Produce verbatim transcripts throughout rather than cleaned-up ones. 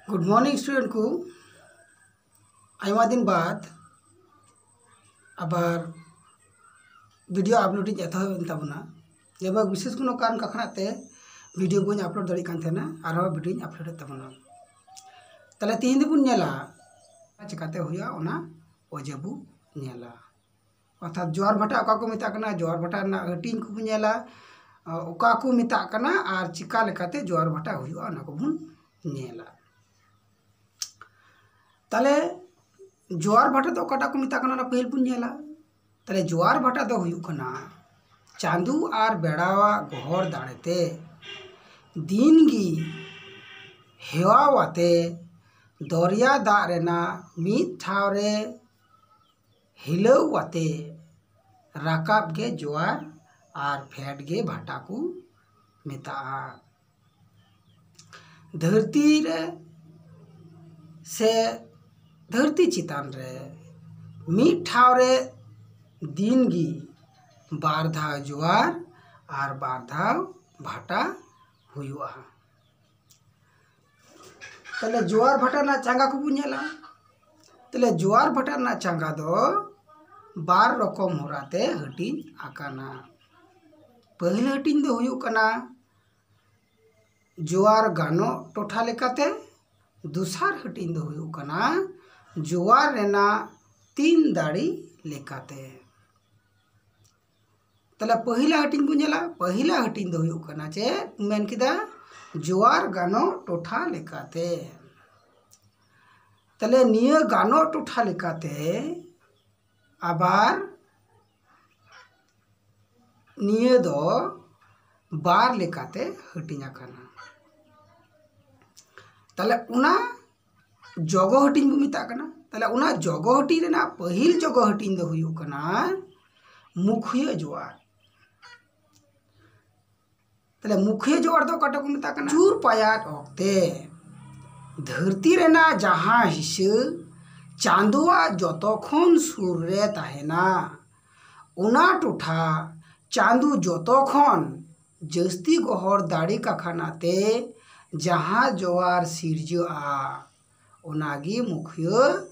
Good morning student ᱠᱚ, ᱟᱭᱢᱟ ᱫᱤᱱ ᱵᱟᱫ ᱟᱵᱟᱨ video upload ᱤᱧ ᱮᱛᱚᱦᱚᱵ ᱮᱱ ᱛᱟᱵᱚᱱᱟ᱾ ᱡᱟᱭᱦᱳᱠ, ᱵᱤᱥᱮᱥ ᱠᱳᱱᱳ ᱠᱟᱨᱚᱱ ᱠᱟᱠᱷᱱᱟ ᱛᱮ video ᱵᱟᱹᱧ upload ᱫᱟᱲᱮᱭᱟᱜ ᱠᱟᱱ ᱛᱟᱦᱮᱱᱟ, ᱟᱨᱦᱚᱸ video ᱤᱧ upload ᱮᱫ ᱛᱟᱵᱚᱱᱟ᱾ ᱛᱟᱦᱞᱮ ᱛᱤᱦᱤᱧ ᱫᱚᱵᱚᱱ ᱧᱮᱞᱟ ᱪᱤᱠᱟᱛᱮ ᱦᱩᱭᱩᱜᱼᱟ, ᱚᱱᱟ ᱚᱡᱮ ᱵᱚ ᱧᱮᱞᱟ᱾ ᱚᱨᱛᱷᱟᱛ ᱡᱳᱣᱟᱨ ᱵᱷᱟᱴᱟ ᱚᱠᱟ ᱠᱚ ᱢᱮᱛᱟᱜ ᱠᱟᱱᱟ, ᱡᱳᱣᱟᱨ ᱵᱷᱟᱴᱟ ᱨᱮᱱᱟᱜ ᱦᱟᱹᱴᱤᱧ ᱠᱚᱵᱚᱱ ᱧᱮᱞᱟ, ᱚᱠᱟ ᱠᱚ ᱢᱮᱛᱟᱜ ᱠᱟᱱᱟ ᱟᱨ ᱪᱤᱠᱟ ᱞᱮᱠᱟᱛᱮ ᱡᱳᱣᱟᱨ ᱵᱷᱟᱴᱟ ᱦᱩᱭᱩᱜᱼᱟ, ᱚᱱᱟ ᱠᱚᱵᱚᱱ ᱧᱮᱞᱟ᱾ ᱛᱟᱦᱞᱮ ᱡᱳᱣᱟᱨ ᱵᱷᱟᱴᱟ ᱫᱚ ᱚᱠᱟᱴᱟᱜ ᱠᱚ ᱢᱮᱛᱟᱜ ᱠᱟᱱᱟ, ᱚᱱᱟ ᱯᱟᱹᱦᱤᱞ ᱵᱚᱱ ᱧᱮᱞᱟ᱾ ᱛᱟᱦᱞᱮ ᱡᱳᱣᱟᱨ ᱵᱷᱟᱴᱟ ᱫᱚ ᱦᱩᱭᱩᱜ ᱠᱟᱱᱟ ᱪᱟᱸᱫᱩ ᱟᱨ ᱵᱮᱲᱟᱣᱟᱜ ᱜᱚᱦᱚᱲ ᱫᱟᱲᱮᱛᱮ ᱫᱤᱱ ᱜᱮ ᱦᱮᱣᱟᱣᱟᱛᱮ ᱫᱚᱨᱭᱟ ᱫᱟᱜ ᱨᱮᱱᱟᱜ ᱢᱤᱫ ᱴᱷᱟᱶ ᱨᱮ ᱦᱤᱞᱟᱹᱣ ᱟᱛᱮ ᱨᱟᱠᱟᱵ ᱜᱮ ᱡᱳᱣᱟᱨ ᱟᱨ ᱯᱷᱮᱰ ᱜᱮ ᱵᱷᱟᱴᱟ ᱠᱚ ᱢᱮᱛᱟᱜᱼᱟ᱾ ᱫᱷᱟᱹᱨᱛᱤ ᱨᱮ ᱥᱮ ᱫᱷᱟᱹᱨᱛᱤ ᱪᱮᱛᱟᱱ ᱨᱮ ᱢᱤᱫ ᱴᱷᱟᱶ ᱨᱮ ᱫᱤᱱ ᱜᱮ ᱵᱟᱨ ᱫᱷᱟᱣ ᱡᱳᱣᱟᱨ ᱟᱨ ᱵᱟᱨ ᱫᱷᱟᱣ ᱵᱷᱟᱴᱟ ᱦᱩᱭᱩᱜᱼᱟ᱾ ᱛᱟᱦᱞᱮ ᱡᱳᱣᱟᱨ ᱵᱷᱟᱴᱟ ᱨᱮᱱᱟᱜ ᱪᱟᱸᱜᱟ ᱠᱚᱵᱚᱱ ᱧᱮᱞᱟ᱾ ᱛᱟᱦᱞᱮ ᱡᱳᱣᱟᱨ ᱵᱷᱟᱴᱟ ᱨᱮᱱᱟᱜ ᱪᱟᱸᱜᱟ ᱫᱚ ᱵᱟᱨ ᱨᱚᱠᱚᱢ ᱦᱚᱨᱟᱛᱮ ᱦᱟᱹᱴᱤᱧ ᱟᱠᱟᱱᱟ᱾ ᱯᱟᱹᱦᱤᱞ ᱦᱟᱹᱴᱤᱧ ᱫᱚ ᱦᱩᱭᱩᱜ ᱠᱟᱱᱟ ᱡᱳᱣᱟᱨ ᱜᱟᱱᱚᱜ ᱴᱚᱴᱷᱟ ᱞᱮᱠᱟᱛᱮ, ᱫᱚᱥᱟᱨ ᱦᱟᱹᱴᱤᱧ ᱫᱚ ᱦᱩᱭᱩᱜ ᱠᱟᱱᱟ ᱡᱳᱣᱟᱨ ᱨᱮᱱᱟᱜ ᱛᱤᱱ ᱫᱟᱲᱮ ᱞᱮᱠᱟᱛᱮ᱾ ᱛᱟᱦᱞᱮ ᱯᱟᱹᱦᱤᱞᱟ ᱦᱟᱹᱴᱤᱧ ᱵᱚᱱ ᱧᱮᱞᱟ᱾ ᱯᱟᱹᱦᱤᱞᱟ ᱦᱟᱹᱴᱤᱧ ᱫᱚ ᱦᱩᱭᱩᱜ ᱠᱟᱱᱟ ᱪᱮᱫ ᱢᱮᱱ ᱠᱮᱫᱟ, ᱡᱳᱣᱟᱨ ᱜᱟᱱᱚᱜ ᱴᱚᱴᱷᱟ ᱞᱮᱠᱟᱛᱮ᱾ ᱛᱟᱦᱞᱮ ᱱᱤᱭᱟᱹ ᱜᱟᱱᱚᱜ ᱴᱚᱴᱷᱟ ᱞᱮᱠᱟᱛᱮ ᱟᱵᱟᱨ ᱱᱤᱭᱟᱹ ᱫᱚ ᱵᱟᱨ ᱞᱮᱠᱟᱛᱮ ᱦᱟᱹᱴᱤᱧ ᱟᱠᱟᱱᱟ᱾ ᱛᱟᱦᱞᱮ ᱚᱱᱟ ᱡᱚᱜᱚ ᱦᱟᱹᱴᱤᱧ ᱵᱚ ᱢᱮᱛᱟᱜ ᱠᱟᱱᱟ᱾ ᱛᱟᱦᱞᱮ ᱚᱱᱟ ᱡᱚᱜᱚ ᱦᱟᱹᱴᱤᱧ ᱨᱮᱱᱟᱜ ᱯᱟᱹᱦᱤᱞ ᱡᱚᱜᱚ ᱦᱟᱹᱴᱤᱧ ᱫᱚ ᱦᱩᱭᱩᱜ ᱠᱟᱱᱟ ᱢᱩᱠᱷᱤᱭᱟᱹ ᱡᱳᱣᱟᱨ᱾ ᱛᱟᱦᱞᱮ ᱢᱩᱠᱷᱤᱭᱟᱹ ᱡᱳᱣᱟᱨ ᱫᱚ ᱚᱠᱟᱴᱟᱜ ᱠᱚ ᱢᱮᱛᱟᱜ ᱠᱟᱱᱟ? ᱟᱹᱪᱩᱨ ᱯᱟᱭᱟᱫ ᱚᱠᱛᱮ ᱫᱷᱟᱹᱨᱛᱤ ᱨᱮᱱᱟᱜ ᱡᱟᱦᱟᱸ ᱦᱤᱥᱟᱹ ᱪᱟᱸᱫᱳᱣᱟᱜ ᱡᱚᱛᱚ ᱠᱷᱚᱱ ᱥᱩᱨ ᱨᱮ ᱛᱟᱦᱮᱱᱟ, ᱚᱱᱟ ᱴᱚᱴᱷᱟ ᱪᱟᱸᱫᱳ ᱡᱚᱛᱚ ᱠᱷᱚᱱ ᱡᱟᱹᱥᱛᱤ ᱜᱚᱦᱚᱲ ᱫᱟᱲᱮ ᱠᱟᱠᱷᱟᱱᱟ ᱛᱮ ᱡᱟᱦᱟᱸ ᱡᱚᱣᱟᱨ ᱥᱤᱨᱡᱟᱹᱜᱼᱟ, ᱚᱱᱟᱜᱮ ᱢᱩᱠᱷᱤᱭᱟᱹ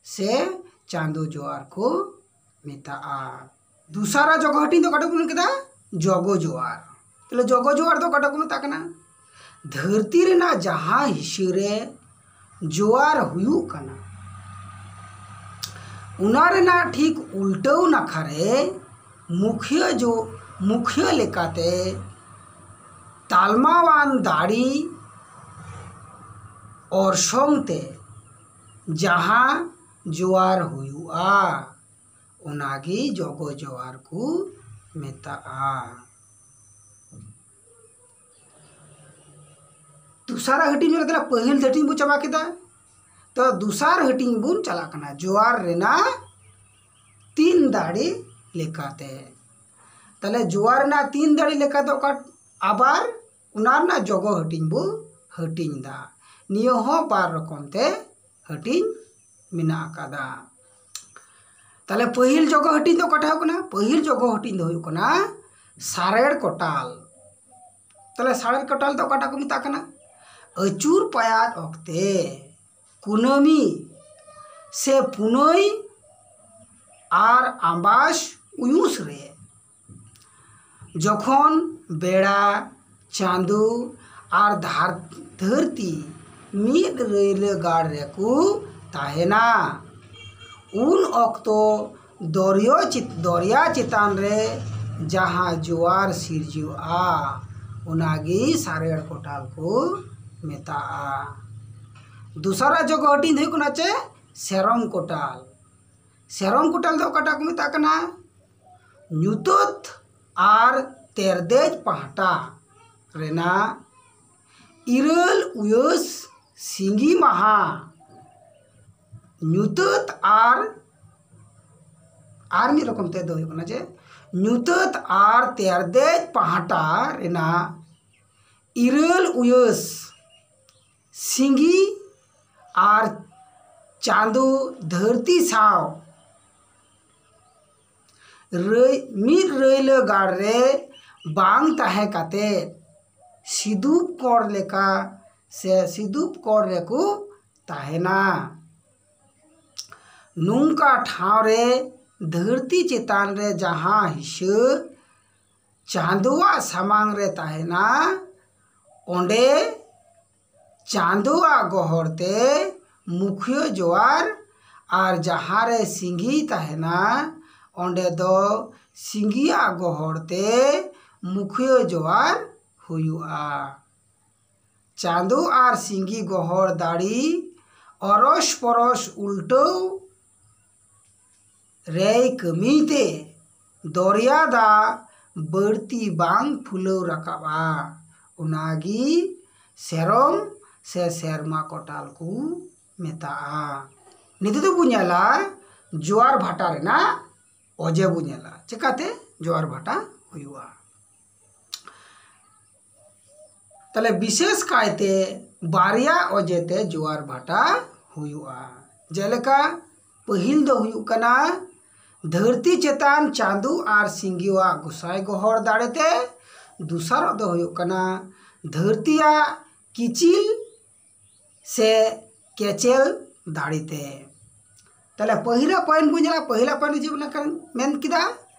ᱥᱮ ᱪᱟᱸᱫᱚ ᱡᱚᱣᱟᱨ ᱠᱚ ᱢᱮᱛᱟᱜᱼᱟ᱾ ᱫᱚᱥᱟᱨᱟᱜ ᱡᱚᱜᱚ ᱦᱟᱹᱴᱤᱧ ᱫᱚ ᱚᱠᱟᱴᱟᱜ ᱠᱚ ᱢᱮᱱ ᱠᱮᱫᱟ? ᱡᱚᱜᱚ ᱡᱚᱣᱟᱨ᱾ ᱛᱟᱦᱞᱮ ᱡᱚᱜᱚ ᱡᱚᱣᱟᱨ ᱫᱚ ᱚᱠᱟᱴᱟᱜ ᱠᱚ ᱢᱮᱛᱟᱜ ᱠᱟᱱᱟ? ᱫᱷᱟᱹᱨᱛᱤ ᱨᱮᱱᱟᱜ ᱡᱟᱦᱟᱸ ᱦᱤᱸᱥᱟᱹ ᱨᱮ ᱡᱚᱣᱟᱨ ᱦᱩᱭᱩᱜ ᱠᱟᱱᱟ, ᱚᱱᱟ ᱨᱮᱱᱟᱜ ᱴᱷᱤᱠ ᱩᱞᱴᱟᱹᱣ ᱱᱟᱠᱷᱟ ᱨᱮ ᱢᱩᱠᱷᱤᱭᱟᱹ ᱡᱚ-, ᱢᱩᱠᱷᱤᱭᱟᱹ ᱞᱮᱠᱟᱛᱮ ᱛᱟᱞᱢᱟᱣᱟᱱ ᱫᱟᱲᱮ ᱚᱨᱥᱚᱝ ᱛᱮ ᱡᱟᱦᱟᱸ ᱡᱚᱣᱟᱨ ᱦᱩᱭᱩᱜᱼᱟ, ᱚᱱᱟᱜᱮ ᱡᱚᱜᱚ ᱡᱚᱣᱟᱨ ᱠᱚ ᱢᱮᱛᱟᱜᱼᱟ᱾ ᱫᱚᱥᱟᱨᱟᱜ ᱦᱟᱹᱴᱤᱧ ᱢᱮᱱᱟᱜ ᱛᱟᱞᱮ, ᱯᱟᱹᱦᱤᱞ ᱦᱟᱹᱴᱤᱧ ᱵᱚ ᱪᱟᱵᱟ ᱠᱮᱫᱟ, ᱛᱚ ᱫᱚᱥᱟᱨ ᱦᱟᱹᱴᱤᱧ ᱵᱚᱱ ᱪᱟᱞᱟᱜ ᱠᱟᱱᱟ ᱡᱚᱣᱟᱨ ᱨᱮᱱᱟᱜ ᱛᱤᱱ ᱫᱟᱲᱮ ᱞᱮᱠᱟᱛᱮ᱾ ᱛᱟᱦᱞᱮ ᱡᱚᱣᱟᱨ ᱨᱮᱱᱟᱜ ᱛᱤᱱ ᱫᱟᱲᱮ ᱞᱮᱠᱟᱛᱮ ᱚᱠᱟ, ᱟᱵᱟᱨ ᱚᱱᱟ ᱨᱮᱱᱟᱜ ᱡᱚᱜᱚ ᱦᱟᱹᱴᱤᱧ ᱵᱚ ᱦᱟᱹᱴᱤᱧ ᱫᱟ᱾ ᱱᱤᱭᱟᱹ ᱦᱚᱸ ᱵᱟᱨ ᱨᱚᱠᱚᱢ ᱛᱮ ᱦᱟᱹᱴᱤᱧ ᱢᱮᱱᱟᱜ ᱟᱠᱟᱫᱟ᱾ ᱛᱟᱦᱞᱮ ᱯᱟᱹᱦᱤᱞ ᱡᱚᱜᱚ ᱦᱟᱹᱴᱤᱧ ᱫᱚ ᱚᱠᱟᱴᱟᱜ ᱦᱩᱭᱩᱜ ᱠᱟᱱᱟ? ᱯᱟᱹᱦᱤᱞ ᱡᱚᱜᱚ ᱦᱟᱹᱴᱤᱧ ᱫᱚ ᱦᱩᱭᱩᱜ ᱠᱟᱱᱟ ᱥᱟᱨᱮᱲ ᱠᱚᱴᱟᱞ᱾ ᱛᱟᱦᱞᱮ ᱥᱟᱨᱮᱲ ᱠᱚᱴᱟᱞ ᱫᱚ ᱚᱠᱟᱴᱟᱜ ᱠᱚ ᱢᱮᱛᱟᱜ ᱠᱟᱱᱟ? ᱟᱹᱪᱩᱨ ᱯᱟᱭᱟᱫ ᱚᱠᱛᱮ ᱠᱩᱱᱟᱹᱢᱤ ᱥᱮ ᱯᱩᱱᱟᱹᱭ ᱟᱨ ᱟᱢᱵᱟᱥ ᱩᱭᱩᱥ ᱨᱮ, ᱡᱚᱠᱷᱚᱱ ᱵᱮᱲᱟ, ᱪᱟᱸᱫᱚ ᱟᱨ ᱫᱷᱟᱨ-, ᱫᱷᱟᱹᱨᱛᱤ ᱢᱤᱫ ᱨᱟᱹᱭᱞᱟᱹ ᱜᱟᱲ ᱨᱮᱠᱚ ᱛᱟᱦᱮᱱᱟ, ᱩᱱ ᱚᱠᱛᱚ ᱫᱚᱨᱭᱚ ᱪᱮᱛ-, ᱫᱚᱨᱭᱟ ᱪᱮᱛᱟᱱ ᱨᱮ ᱡᱟᱦᱟᱸ ᱡᱳᱣᱟᱨ ᱥᱤᱨᱡᱟᱹᱜᱼᱟ, ᱚᱱᱟᱜᱮ ᱥᱟᱨᱮᱲ ᱠᱚᱴᱟᱞ ᱠᱚ ᱢᱮᱛᱟᱜᱼᱟ᱾ ᱫᱚᱥᱟᱨᱟᱜ ᱡᱚᱜᱚ ᱦᱟᱹᱴᱤᱧ ᱫᱚ ᱦᱩᱭᱩᱜ ᱠᱟᱱᱟ ᱪᱮ ᱥᱮᱨᱚᱢ ᱠᱚᱴᱟᱞ᱾ ᱥᱮᱨᱚᱢ ᱠᱚᱴᱟᱞ ᱫᱚ ᱚᱠᱟᱴᱟᱜ ᱠᱚ ᱢᱮᱛᱟᱜ ᱠᱟᱱᱟ? ᱧᱩᱛᱟᱹᱛ ᱟᱨ ᱛᱮᱨᱫᱮᱡ ᱯᱟᱦᱴᱟ ᱨᱮᱱᱟᱜ ᱤᱨᱟᱹᱞ ᱩᱭᱟᱹᱥ ᱥᱤᱸᱜᱤ ᱢᱟᱦᱟ᱾ ᱧᱩᱛᱟᱹᱛ ᱟᱨ, ᱟᱨ ᱢᱤᱫ ᱨᱚᱠᱚᱢ ᱛᱮ ᱫᱚ ᱦᱩᱭᱩᱜ ᱠᱟᱱᱟ ᱡᱮ ᱧᱩᱛᱟᱹᱛ ᱟᱨ ᱛᱮᱨᱫᱮᱡ ᱯᱟᱦᱴᱟ ᱨᱮᱱᱟᱜ ᱤᱨᱟᱹᱞ ᱩᱭᱟᱹᱥ ᱥᱤᱸᱜᱤ ᱟᱨ ᱪᱟᱸᱫᱚ ᱫᱷᱟᱹᱨᱛᱤ ᱥᱟᱶ ᱨᱟᱹᱭ-, ᱢᱤᱫ ᱨᱟᱹᱭᱞᱟᱹ ᱜᱟᱲ ᱨᱮ ᱵᱟᱝ ᱛᱟᱦᱮᱸ ᱠᱟᱛᱮ ᱥᱤᱫᱩᱯ ᱠᱚᱬ ᱞᱮᱠᱟ ᱥᱮ ᱥᱤᱫᱩᱯ ᱠᱚᱬ ᱨᱮᱠᱚ ᱛᱟᱦᱮᱱᱟ᱾ ᱱᱚᱝᱠᱟ ᱴᱷᱟᱶ ᱨᱮ ᱫᱷᱟᱹᱨᱛᱤ ᱪᱮᱛᱟᱱ ᱨᱮ ᱡᱟᱦᱟᱸ ᱦᱤᱥᱟᱹ ᱪᱟᱸᱫᱚᱣᱟᱜ ᱥᱟᱢᱟᱝ ᱨᱮ ᱛᱟᱦᱮᱱᱟ, ᱚᱸᱰᱮ ᱪᱟᱸᱫᱚᱣᱟᱜ ᱜᱚᱦᱚᱲ ᱛᱮ ᱢᱩᱠᱷᱭᱟᱹ ᱡᱚᱣᱟᱨ, ᱟᱨ ᱡᱟᱦᱟᱸ ᱨᱮ ᱥᱤᱸᱜᱤ ᱛᱟᱦᱮᱱᱟ, ᱚᱸᱰᱮ ᱫᱚ ᱥᱤᱸᱜᱤᱭᱟᱜ ᱜᱚᱦᱚᱲ ᱛᱮ ᱢᱩᱠᱷᱭᱟᱹ ᱡᱚᱣᱟᱨ ᱦᱩᱭᱩᱜᱼᱟ᱾ ᱪᱟᱸᱫᱚ ᱟᱨ ᱥᱤᱸᱜᱤ ᱜᱚᱦᱚᱲ ᱫᱟᱲᱮ ᱚᱨᱚᱥ ᱯᱚᱨᱚᱥ ᱩᱞᱴᱟᱹᱣ ᱨᱮᱭ ᱠᱟᱹᱢᱤᱭ ᱛᱮ ᱫᱚᱨᱭᱟ ᱫᱟᱜ ᱵᱟᱹᱲᱛᱤ ᱵᱟᱝ ᱯᱷᱩᱞᱟᱹᱣ ᱨᱟᱠᱟᱵᱼᱟ᱾ ᱚᱱᱟᱜᱮ ᱥᱮᱨᱚᱢ ᱥᱮ ᱥᱮᱨᱢᱟ ᱠᱚᱴᱟᱞ ᱠᱚ ᱢᱮᱛᱟᱜᱼᱟ᱾ ᱱᱤᱛᱚᱜ ᱫᱚᱵᱚ ᱧᱮᱞᱟ ᱡᱳᱣᱟᱨ ᱵᱷᱟᱴᱟ ᱨᱮᱱᱟᱜ ᱚᱡᱮ ᱵᱚ ᱧᱮᱞᱟ, ᱪᱮᱠᱟᱛᱮ ᱡᱳᱣᱟᱨ ᱵᱷᱟᱴᱟ ᱦᱩᱭᱩᱜᱼᱟ᱾ ᱛᱟᱦᱞᱮ ᱵᱤᱥᱮᱥ ᱠᱟᱭᱛᱮ ᱵᱟᱨᱭᱟ ᱚᱡᱮ ᱛᱮ ᱡᱳᱣᱟᱨ ᱵᱷᱟᱴᱟ ᱦᱩᱭᱩᱜᱼᱟ᱾ ᱡᱮᱞᱮᱠᱟ ᱯᱟᱹᱦᱤᱞ ᱫᱚ ᱦᱩᱭᱩᱜ ᱠᱟᱱᱟ ᱫᱷᱟᱹᱨᱛᱤ ᱪᱮᱛᱟᱱ ᱪᱟᱸᱫᱚ ᱟᱨ ᱥᱤᱸᱜᱤᱣᱟᱜ ᱜᱚᱸᱥᱟᱭ ᱜᱚᱦᱚᱲ ᱫᱟᱲᱮᱛᱮ, ᱫᱚᱥᱟᱨᱚᱜ ᱫᱚ ᱦᱩᱭᱩᱜ ᱠᱟᱱᱟ ᱫᱷᱟᱹᱨᱛᱤᱭᱟᱜ ᱠᱤᱪᱤᱞ ᱥᱮ ᱠᱮᱪᱮᱞ ᱫᱟᱲᱮᱛᱮ᱾ ᱛᱟᱦᱞᱮ ᱯᱟᱹᱦᱤᱞᱟ ᱯᱚᱭᱮᱱᱴ ᱵᱚᱱ ᱧᱮᱞᱟ᱾ ᱯᱟᱹᱦᱤᱞᱟ ᱯᱚᱭᱮᱱᱴ ᱪᱮᱫ ᱵᱚᱱ ᱢᱮᱱ ᱠᱮᱫᱟ?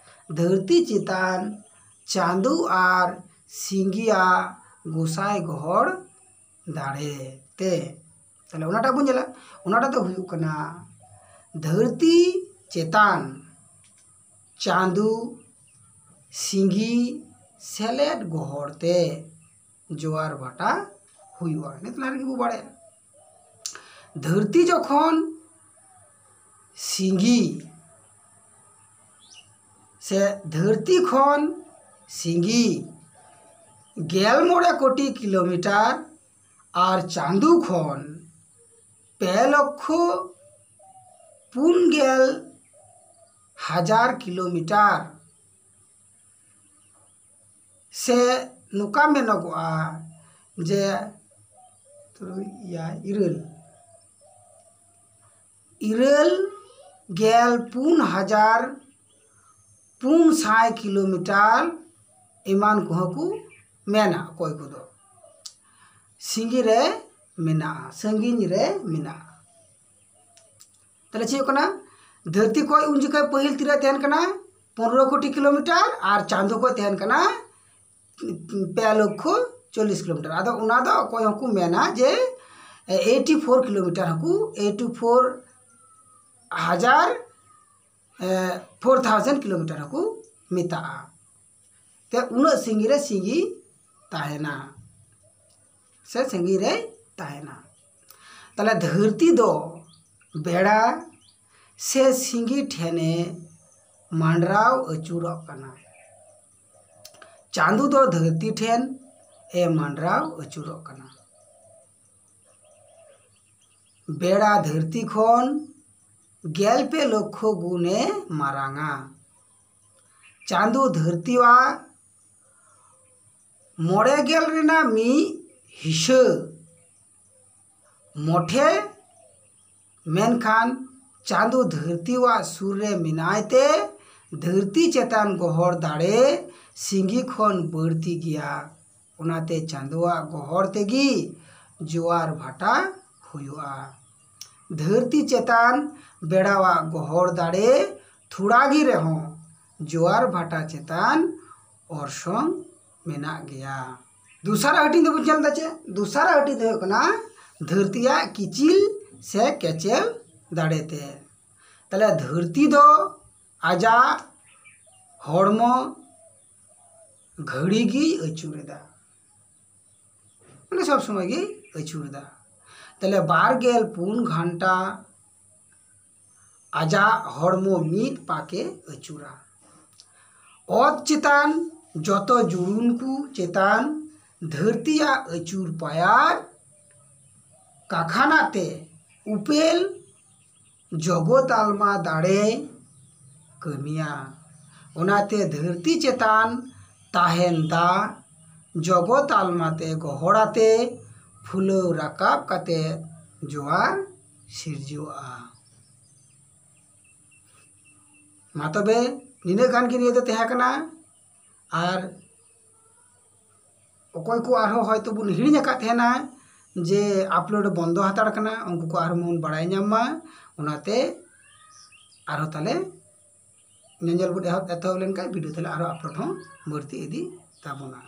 ᱫᱷᱟᱹᱨᱛᱤ ᱪᱮᱛᱟᱱ ᱪᱟᱸᱫᱚ ᱟᱨ ᱥᱤᱸᱜᱤᱭᱟᱜ ᱜᱚᱸᱥᱟᱭ ᱜᱚᱦᱚᱲ ᱫᱟᱲᱮ ᱛᱮ᱾ ᱛᱟᱦᱞᱮ ᱚᱱᱟᱴᱟᱜ ᱵᱚᱱ ᱧᱮᱞᱟ᱾ ᱚᱱᱟᱴᱟᱜ ᱫᱚ ᱦᱩᱭᱩᱜ ᱠᱟᱱᱟ ᱫᱷᱟᱹᱨᱛᱤ ᱪᱮᱛᱟᱱ ᱪᱟᱸᱫᱚ ᱥᱤᱸᱜᱤ ᱥᱮᱞᱮᱫ ᱜᱚᱦᱚᱲ ᱛᱮ ᱡᱳᱣᱟᱨ ᱵᱷᱟᱴᱟ ᱦᱩᱭᱩᱜᱼᱟ᱾ ᱱᱤᱛ ᱞᱟᱦᱟ ᱨᱮᱜᱮ ᱵᱚ ᱵᱟᱲᱟᱭᱟ, ᱫᱷᱟᱹᱨᱛᱤ ᱡᱚᱠᱷᱚᱱ ᱥᱤᱸᱜᱤ ᱥᱮ ᱫᱷᱟᱹᱨᱛᱤ ᱠᱷᱚᱱ ᱥᱤᱸᱜᱤ ᱜᱮᱞ ᱢᱚᱬᱮ ᱠᱳᱴᱤ ᱠᱤᱞᱳᱢᱤᱴᱟᱨ ᱟᱨ ᱪᱟᱸᱫᱚ ᱠᱷᱚᱱ ᱯᱮ ᱞᱚᱠᱠᱷᱚ ᱯᱩᱱ ᱜᱮᱞ ᱦᱟᱡᱟᱨ ᱠᱤᱞᱳᱢᱤᱴᱟᱨ, ᱥᱮ ᱱᱚᱝᱠᱟ ᱢᱮᱱᱚᱜᱚᱜᱼᱟ ᱡᱮ ᱛᱩᱨᱩᱭ, ᱮᱭᱟᱭ, ᱤᱨᱟᱹᱞ, ᱤᱨᱟᱹᱞ ᱜᱮᱞ ᱯᱩᱱ ᱦᱟᱡᱟᱨ ᱯᱩᱱ ᱥᱟᱭ ᱠᱤᱞᱳᱢᱤᱴᱟᱨ ᱮᱢᱟᱱ ᱠᱚᱦᱚᱸ ᱠᱚ ᱢᱮᱱᱟ ᱚᱠᱚᱭ ᱠᱚᱫᱚ ᱥᱤᱸᱜᱤ ᱨᱮ ᱢᱮᱱᱟᱜᱼᱟ, ᱥᱟᱺᱜᱤᱧ ᱨᱮ ᱢᱮᱱᱟᱜᱼᱟ᱾ ᱛᱟᱦᱞᱮ ᱪᱮᱫ ᱦᱩᱭᱩᱜ ᱠᱟᱱᱟ, ᱫᱷᱟᱹᱨᱛᱤ ᱠᱷᱚᱡ ᱩᱱ ᱡᱚᱠᱷᱚᱡ ᱯᱟᱹᱦᱤᱞ ᱛᱤᱱᱟᱹᱜ ᱛᱟᱦᱮᱱ ᱠᱟᱱᱟ? ᱯᱚᱱᱨᱚ ᱠᱳᱴᱤ ᱠᱤᱞᱳᱢᱤᱴᱟᱨ᱾ ᱟᱨ ᱪᱟᱸᱫᱳ ᱠᱷᱚᱡ ᱛᱟᱦᱮᱱ ᱠᱟᱱᱟ ᱯᱮ ᱞᱚᱠᱠᱷᱚ ᱪᱚᱞᱞᱤᱥ ᱠᱤᱞᱳᱢᱤᱴᱟᱨ᱾ ᱟᱫᱚ ᱚᱱᱟ ᱫᱚ ᱚᱠᱚᱭ ᱦᱚᱸᱠᱚ ᱢᱮᱱᱟ ᱡᱮ ᱮᱭᱤᱴᱤ ᱯᱷᱳᱨ ᱠᱤᱞᱳᱢᱤᱴᱟᱨ ᱦᱚᱸᱠᱚ, ᱮᱭᱤᱴᱤ ᱯᱷᱳᱨ ᱦᱟᱡᱟᱨ, ᱯᱷᱳᱨ ᱛᱷᱟᱣᱡᱮᱱᱰ ᱠᱤᱞᱳᱢᱤᱴᱟᱨ ᱦᱚᱸᱠᱚ ᱢᱮᱛᱟᱜᱼᱟ᱾ ᱛᱮ ᱩᱱᱟᱹᱜ ᱥᱤᱸᱜᱤ ᱨᱮ ᱥᱤᱸᱜᱤ ᱛᱟᱦᱮᱱᱟ ᱥᱮ ᱥᱤᱸᱜᱤ ᱨᱮᱭ ᱛᱟᱦᱮᱱᱟ᱾ ᱛᱟᱦᱞᱮ ᱫᱷᱟᱹᱨᱛᱤ ᱫᱚ ᱵᱮᱲᱟ ᱥᱮ ᱥᱤᱸᱜᱤ ᱴᱷᱮᱱᱮ ᱢᱟᱸᱰᱨᱟᱣ ᱟᱹᱪᱩᱨᱚᱜ ᱠᱟᱱᱟ᱾ ᱪᱟᱸᱫᱚ ᱫᱚ ᱫᱷᱟᱹᱨᱛᱤ ᱴᱷᱮᱱ ᱮ ᱢᱟᱸᱰᱨᱟᱣ ᱟᱹᱪᱩᱨᱚᱜ ᱠᱟᱱᱟ᱾ ᱵᱮᱲᱟ ᱫᱷᱟᱹᱨᱛᱤ ᱠᱷᱚᱱ ᱜᱮᱞ ᱯᱮ ᱞᱚᱠᱠᱷᱚ ᱜᱩᱱᱮ ᱢᱟᱨᱟᱝᱟ᱾ ᱪᱟᱸᱫᱚ ᱫᱷᱟᱹᱨᱛᱤᱣᱟᱜ ᱢᱚᱬᱮ ᱜᱮᱞ ᱨᱮᱱᱟᱜ ᱢᱤᱫ ᱦᱤᱥᱟᱹ ᱢᱚᱴᱷᱮ, ᱢᱮᱱᱠᱷᱟᱱ ᱪᱟᱸᱫᱚ ᱫᱷᱟᱹᱨᱛᱤᱣᱟᱜ ᱥᱩᱨ ᱨᱮ ᱢᱮᱱᱟᱭ ᱛᱮ ᱫᱷᱟᱹᱨᱛᱤ ᱪᱮᱛᱟᱱ ᱜᱚᱦᱚᱲ ᱫᱟᱲᱮ ᱥᱤᱸᱜᱤ ᱠᱷᱚᱱ ᱵᱟᱹᱲᱛᱤ ᱜᱮᱭᱟ᱾ ᱚᱱᱟᱛᱮ ᱪᱟᱸᱫᱚᱣᱟᱜ ᱜᱚᱦᱚᱲ ᱛᱮᱜᱮ ᱡᱳᱣᱟᱨ ᱵᱷᱟᱴᱟ ᱦᱩᱭᱩᱜᱼᱟ᱾ ᱫᱷᱟᱹᱨᱛᱤ ᱪᱮᱛᱟᱱ ᱵᱮᱲᱟᱣᱟᱜ ᱜᱚᱦᱚᱲ ᱫᱟᱲᱮ ᱛᱷᱚᱲᱟ ᱜᱮ ᱨᱮᱦᱚᱸ ᱡᱳᱣᱟᱨ ᱵᱷᱟᱴᱟ ᱪᱮᱛᱟᱱ ᱚᱨᱥᱚᱝ ᱢᱮᱱᱟᱜ ᱜᱮᱭᱟ᱾ ᱫᱚᱥᱟᱨᱟᱜ ᱦᱟᱹᱴᱤᱧ ᱫᱚᱵᱚᱱ ᱧᱮᱞ ᱮᱫᱟ ᱪᱮᱫ? ᱫᱚᱥᱟᱨᱟᱜ ᱦᱟᱹᱴᱤᱧ ᱫᱚ ᱦᱩᱭᱩᱜ ᱠᱟᱱᱟ ᱫᱷᱟᱹᱨᱛᱤᱭᱟᱜ ᱠᱤᱪᱤᱞ ᱥᱮ ᱠᱮᱪᱮᱞ ᱫᱟᱲᱮᱛᱮ᱾ ᱛᱟᱦᱞᱮ ᱫᱷᱟᱹᱨᱛᱤ ᱫᱚ ᱟᱡᱟᱜ ᱦᱚᱲᱢᱚ ᱜᱷᱟᱹᱲᱤ ᱜᱮᱭ ᱟᱹᱪᱩᱨ ᱮᱫᱟ, ᱢᱟᱱᱮ ᱥᱚᱵ ᱥᱚᱢᱚᱭ ᱜᱮᱭ ᱟᱹᱪᱩᱨ ᱮᱫᱟ᱾ ᱛᱟᱦᱞᱮ ᱵᱟᱨ ᱜᱮᱞ ᱯᱩᱱ ᱜᱷᱚᱱᱴᱟ ᱟᱡᱟᱜ ᱦᱚᱲᱢᱚ ᱢᱤᱫ ᱯᱟᱠᱮ ᱟᱹᱪᱩᱨᱟ᱾ ᱚᱛ ᱪᱮᱛᱟᱱ ᱡᱚᱛᱚ ᱡᱩᱲᱩᱱ ᱠᱚ ᱪᱮᱛᱟᱱ ᱫᱷᱟᱹᱨᱛᱤᱭᱟᱜ ᱟᱹᱪᱩᱨ ᱯᱟᱭᱟᱨ ᱠᱟᱠᱷᱟᱱᱟ ᱛᱮ ᱩᱯᱮᱞ ᱡᱚᱜᱚ ᱛᱟᱞᱢᱟ ᱫᱟᱲᱮᱭ ᱠᱟᱹᱢᱤᱭᱟ᱾ ᱚᱱᱟᱛᱮ ᱫᱷᱟᱹᱨᱛᱤ ᱪᱮᱛᱟᱱ ᱛᱟᱦᱮᱱ ᱫᱟᱜ ᱡᱚᱜᱚ ᱛᱟᱞᱢᱟ ᱛᱮ ᱜᱚᱦᱚᱲ ᱟᱛᱮ ᱯᱷᱩᱞᱟᱹᱣ ᱨᱟᱠᱟᱵ ᱠᱟᱛᱮ ᱡᱳᱣᱟᱨ ᱥᱤᱨᱡᱟᱹᱣᱜᱼᱟ᱾ ᱢᱟ ᱛᱚᱵᱮ ᱱᱤᱱᱟᱹᱜ ᱜᱟᱱ ᱜᱮ ᱱᱤᱭᱟᱹ ᱫᱚ ᱛᱟᱦᱮᱸ ᱠᱟᱱᱟ᱾ ᱟᱨ ᱚᱠᱚᱭ ᱠᱚ ᱟᱨᱦᱚᱸ ᱦᱚᱭᱛᱳ ᱵᱚᱱ ᱦᱤᱲᱤᱧ ᱟᱠᱟᱫ ᱛᱟᱦᱮᱱᱟ ᱡᱮ ᱟᱯᱞᱳᱰ ᱵᱚᱱᱫᱚ ᱦᱟᱛᱟᱲ ᱠᱟᱱᱟ, ᱩᱱᱠᱩ ᱠᱚ ᱟᱨᱦᱚᱸ ᱵᱚᱱ ᱵᱟᱲᱟᱭ ᱧᱟᱢ ᱢᱟ᱾ ᱚᱱᱟᱛᱮ ᱟᱨᱦᱚᱸ ᱛᱟᱦᱞᱮ ᱧᱮᱧᱮᱞ ᱵᱚᱱ ᱮᱦᱚᱵ ᱮᱛᱚᱦᱚᱵ ᱞᱮᱱᱠᱷᱟᱱ ᱵᱷᱤᱰᱤᱭᱳ ᱛᱟᱦᱞᱮ ᱟᱨᱦᱚᱸ ᱟᱯᱞᱳᱰ ᱦᱚᱸ ᱵᱟᱹᱲᱛᱤ ᱤᱫᱤ ᱛᱟᱵᱚᱱᱟ᱾